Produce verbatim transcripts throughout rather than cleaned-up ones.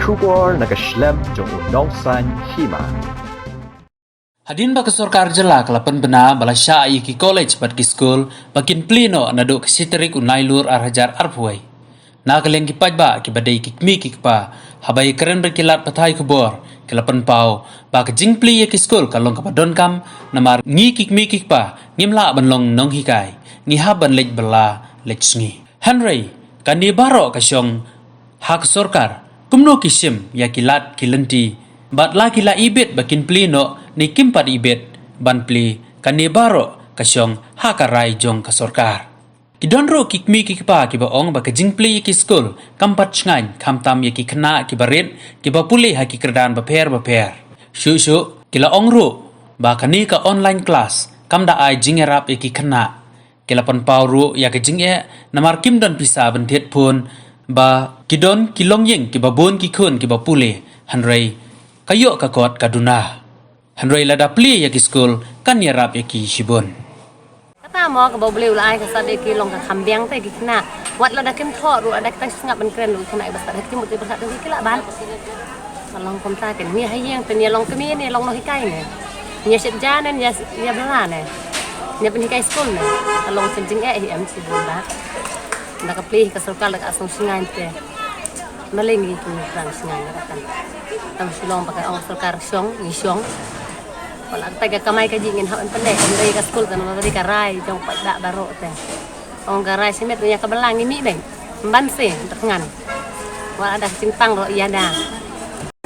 Khubor na ka shlem jong u nongsan hima. Hadien ba ka sorkar jylla ka la pynbna ba la shah ïa ki college bad ki skul ba kin plie noh naduh ka shi tarik u Nailur ar hajar arphew wei. Na ka liang ki paidbah kiba dei ki kmie ki kpa, haba ïakren bad ki lad pathai khubor, ki la pynpaw ba ka jingplie ïa ki skul ka long kaba donkam, namar ngi ki kmie ki kpa ngim lah ban long nonghikai, ngi hap ban leit bylla leit sngi. Hynrei kane baroh ka shong ha ka sorkar, kumno ki shim ïa ki lad ki lynti, bad la ki la ibit ba kin plie noh ne kim pat ibit ban plie, kane baroh ka shong ha ka rai jong ka sorkar. Ki don ruh ki kmie ki kpa kiba ong ba ka jingplie ïa ki skul kam pat shngaiñ, khamtam ïa ki khynnah kiba rit kiba pule ha ki kyrdan bapher bapher. Shuh shuh ki la ong ruh ba kane ka online class kam da ai jingïarap ïa ki khynnah. Ki la pynpaw ruh ïa ka jingeh namar kim don pisa ban thied phone, ba ki don ki longïing kiba bun ki khun kiba pule, hynrei ka ïoh ka kot ka duna. Hynrei lada plie ïa ki skul kan ïarap ïa ki shibun. Kata mo kaba U Blei u la ai ka sap ïa ki long ka kham biang te ki khynnah. Wat lada kim thoh ruh, lada ki tang sngap ban kren ruh ki khynnah, ba sat ha ki mut te ba sat ki lah ban. Ka long kumta, kane ngi ha ïing te ngi long kmie, ngi long nonghikai ne. Ngi shit ja ne, ngi ïa bylla ne. Ngi pynhikai skul ne. Ka long chen jingeh hi em shibun ba. Da ka plie ka sorkar da ka sngewsih ngaiñ te. Maleng ngi ki ngi sngewsih ngaiñ kata. Tam shu long ba ka ong sorkar shong, ngi shong. Wat la kata ka kamai kajih ngin hap ban pyndep, ngin dei ka skul, kan ong ka rai jong paidbah baroh te. Ong ka rai shimet ïa ka bylla ngi mih beit. Ban se, tak ngan. Wat la da ka jingpang ruh ïa da.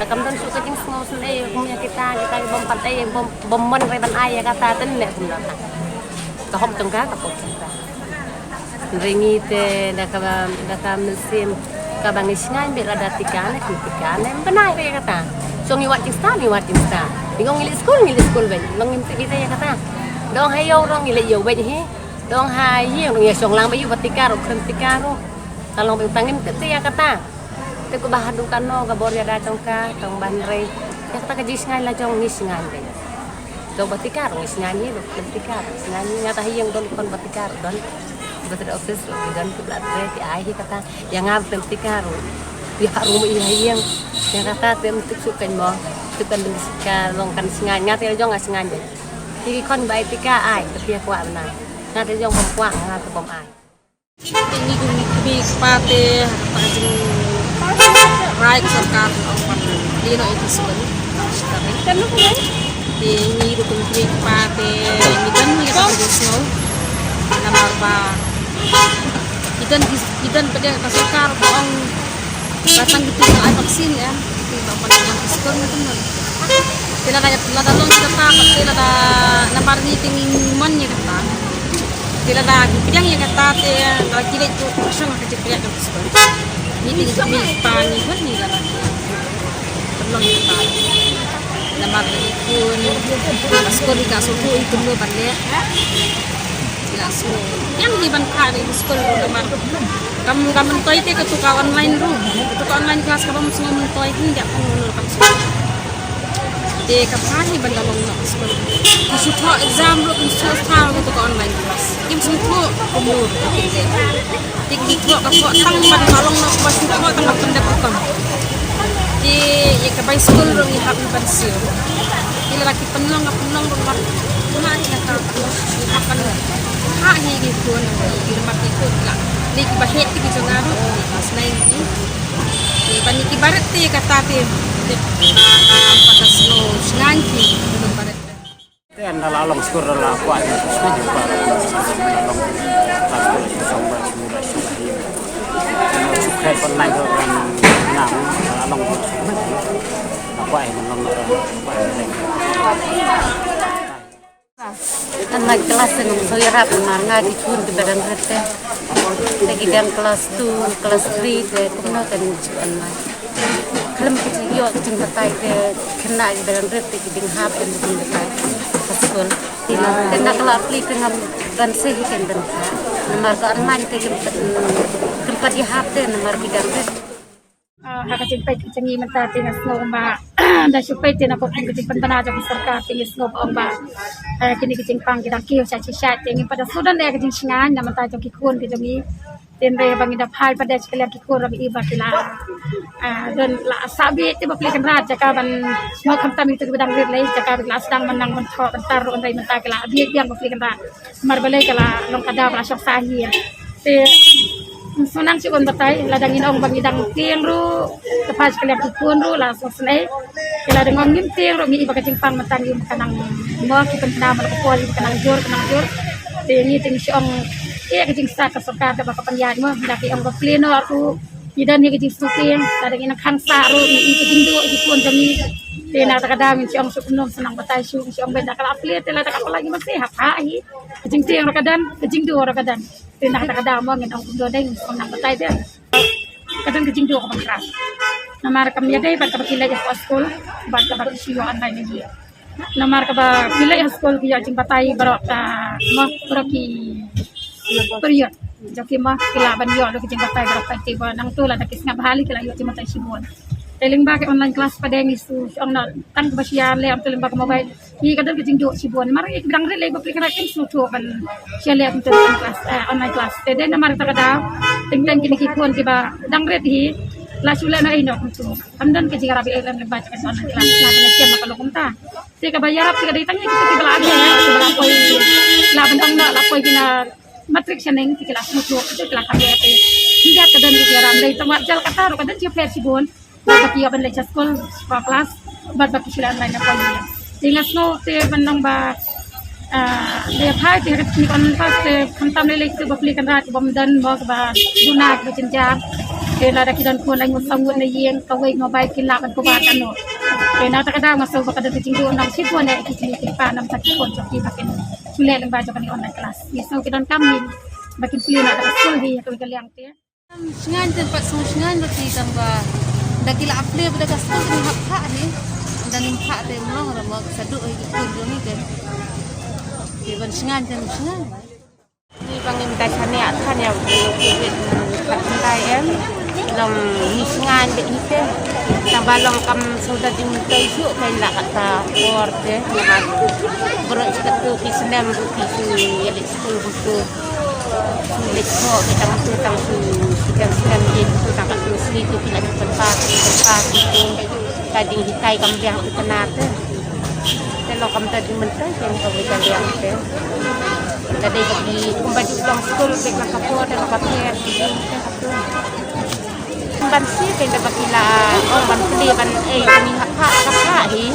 Kam don shuh ka jingsngew sngewsih kum ïa kita, kita ki bym pat dei, bym, bym mon rai ban ai ïa kata, ten ne kum da ka. Ka hok jong ka, ka pok jong ka. Hynrei ngi te da kaba, da ka mynsiem kaba ngi shngaiñ beit, lada tika ne kim tika ne, ym bynai re kata. Shong ngi wad jingstad, ngi wad jingstad. Ngi ong ngi leit skul, ngi leit skul beit. Long ngim tip ïa kata. Da ong ha ïew ruh ngi leit ïew beit hi. Da ong ha ïing ruh ngi shong lang beit, ïa ba tika ruh, khlem tika ruh. Ka long beit, tang ngim tip ïa kata. Te kumba haduh katno ka bor ïada jong ka, tang ban rei. Ïa kata ka jingshngaiñ la jong ngi shngaiñ beit. Jong ba tika ruh ngi shngaiñ hi, ba khlem tika ruh shngaiñ hi. Nga ta ha ïing don khun ba tika ruh don. Ba ta da office ruh don, ki bla trei ki ai hi kata. Ïa nga ba khlem tika ruh, ïa ka ruh ïa ha ïing. Ïa kata te ym tip shuh kein mo. Tip kan dang ka long kan shngaiñ. Nga te jong nga shngaiñ beit. Ki khun ba ai tika ai, te phi kwah bna. Nga te jong bym kwah, nga te bym ai. Te ngi kum ki kmie ki kpa te, ha ka jingrai ka sorkar, ong ban plie noh ïa ki skul. Te ngi ruh kum ki kmie ki kpa te, ngi don ngi ka jingsngew. Namar ba ngi don, ngi don pat ïa ka sorkar ba ong ba tang kito ba ai vaccine, eh. Kito ba ong ban plie ïa ki skul, ngi don. Te lada, lada long kata, te lada namar ngi te ngi mon ïa kata. Te lada ki pdiang ïa kata te lada ki leit tu shong ka jingpdiang ka skul. Ngi te ngi te ngi pa ngi hon ngi lada ki pynlong ïa kata. Namar ngi khun ka skul ka sngewthuh ïa kumno ban leh. Ki la sngew ïa ngi ban phah ïa ki skul ruh namar kam, kam myntoi te katu ka online ruh. Katu ka online class kaba mynsngew myntoi hi ïa ka kam skul. Te ka phah hi ban da long noh skul. Ki shu thoh exam ruh, ki shu thoh katu ka online class. Kim sngewthuh kumno ruh te. Te ki thoh ka thoh tang ban da long noh, ba shu thoh tang ban pyndep rukom. Te ïa ka bai skul ruh ngi hap ban siew. Te lada ki pynlong ka pynlong ruh mar. Kumno ïa ka ngi hap ban phah hi ki khun, ki mar ki khun la. Ni kiba heh te ki jong nga ruh, ki class nine ki. Te ban ïa ki barit te kata te, te, ah, ah, pat ka sngewsih ngaiñ ki, ki barit te. Te ynda la long skul la kwah ïa ki skul, kwah ïa ki skul, la long class, kwah ïa ki song, kwah ïa ki song, kwah ïa ki song, kwah ïa ki song, kwah ïa ki song, kwah ïa ki song. Online class te ngam sngewthuh ïarap namar nga ki khun kiba dang rit te. Te ki dang class two, class three te kumno te ngam sngewthuh online. Khlem ki ïoh ki jingbatai te khynnah kiba dang rit te ki dang hap em ki jingbatai ka skul. Te na, te na ka la plie te ngam ban sngewthuh hi ken ban hap. Namar ka online te kim pat, kim pat ïahap te namar ki dang rit. Ah, ha ka jingpeit ka jong ngi mynta te nga sngew ba da shu peit te na ka kum ka jingpynbna jong ka sorkar te nga sngew ba ong ba, eh, kine ki jingpang ki dang kiew shait shait te ngi pat da shu don da ka jingshngaiñ na mynta jong ki khun ki jong ngi. Te hynrei ba ngi da phai pat da sha ki liang ki khun ruh ngi i ba ki la, ah, don la sa bit te ba plie kynrad jaka ban sngewthuh khamtam ïa kito kiba dang rit lei jaka ba ki la sdang ban nang ban thoh ban tar ruh hynrei mynta ki la bit biang ba plie kynrad. Namar balei ka la long ka daw ba la shong sah hi. Te sngewsih shuh ban batai lada ngin ong ba ngi dang tieng ruh, te phai sha ki liang ki khun ruh la sngewsih. Te lada ngin ong ngim tieng ruh ngi i ba ka jingpang mynta ngi ka nang mo ki pynthame ka por ka nang jur ka nang jur. Te ngi te ngi shu ong ïa ka jingstad ka sorkar kaba ka pynïaid mo, lada ki ong ba plie noh ruh ngi don ïa ka jingsngewtieng, lada ngi nang khang sah ruh ngi i ka jingduh ki khun jong ngi. Te na kata ka daw ngi shu ong shu kumno shu nang batai shu, ngi shu ong ba lada ka la plie te lada ka la plie ngi mesti hap ha hi. Ka jingtieng ruh ka don, ka jingduh ruh ka don. Te na kata ka daw mo ngin ong kumno dei ngin ong nang batai te. Ka don ka jingduh kaba khraw. Namar kam ïadei bad kaba ki leit ha skul bad kaba ki shu ïoh online lagi. Namar kaba ki leit ha skul ki ïoh jingbatai baroh ka mo baroh ki period. Jong ki mo ki lah ban ïoh ruh ki jingbatai baroh ka, te ba nangta lada ki sngap bha lei ki lah ïoh jingbatai shibun. Te lyngba ki online class pat de ngi shu ong na tang kaba shu ïaleh ong te lyngba ka mobile. Ngi ka don ka jingduh shibun. Namar ngi ki dang rit lei ba plie kynrad kim sngewthuh ban shu leh kumta online class, eh, online class. Te dei namar kata ka daw teng teng kine ki khun kiba dang rit hi la shu leh noh ïa noh kumta. Kam don ka jingïarap ïa lem lem ba ka online class. Nga dei nga shem ba ka long kumta. Te kaba ïarap te ka dei tang ïa kito kiba la ap ïa kiba la poi la ban ong noh la poi kine matric shaneng te ki la sngewthuh te ki la kham ïa te. Ngi ka don ka jingïarap dei tang wat jal kata ruh ka don jingpher shibun. Bad ba ki ïoh ban leit sha skul sha class bad ba ki shu leh online na poi. Te nga sngew te ban long ba, ah, dei phai te ka technique online class te khamtam lei lei te ba plie kynrad ba ym don mo ba duna ba jynjar. Te lada ki don khun lai ngut saw ngut na ïing kawei mobile ki lah ban cover katno. Te na kata ka daw nga sngew ba ka don ka jingduh nang shibun ïa ki kmie ki kpa namar ki khun jong ki ba kin shu leh lyngba jong kane online class. Ngi sngew ki donkam hi ba kin plie na ka skul hi ha kawei ka liang te. Shngaiñ te pat sngewshngaiñ ba te tang ba da ki la plie ba da ka skul te ngim hap phah hi. Da ngim phah te ym long re mo sa duh hi ki khun jong ngi te. Te ban shngaiñ te ngim shngaiñ. Ngi ba ngim da shaniah than ïa u covid khat khyndai em. Long ngi shngaiñ beit hi te. Tang ba long kam shu da jingmyntoi shuh kein la kata por te. Namar baroh shi katto ki snem ruh ki shu ïaleit skul ruh shu leit thoh ki tang tu tang tu ki tang snem ïeit tu tang katto sngi tu ki la ju pynpaw ki pynpaw ki tu. Ka jinghikai kam biang tu kane te. Te long kam da jingmyntoi kein kawei ka liang te. Te dei ba ki kumba ju long skul beit la ka por te la ka pher ki jingte ka tu. Ban shu kein te ba ki la ong ban plie ban ei ban ïa ka phah ka phah hi.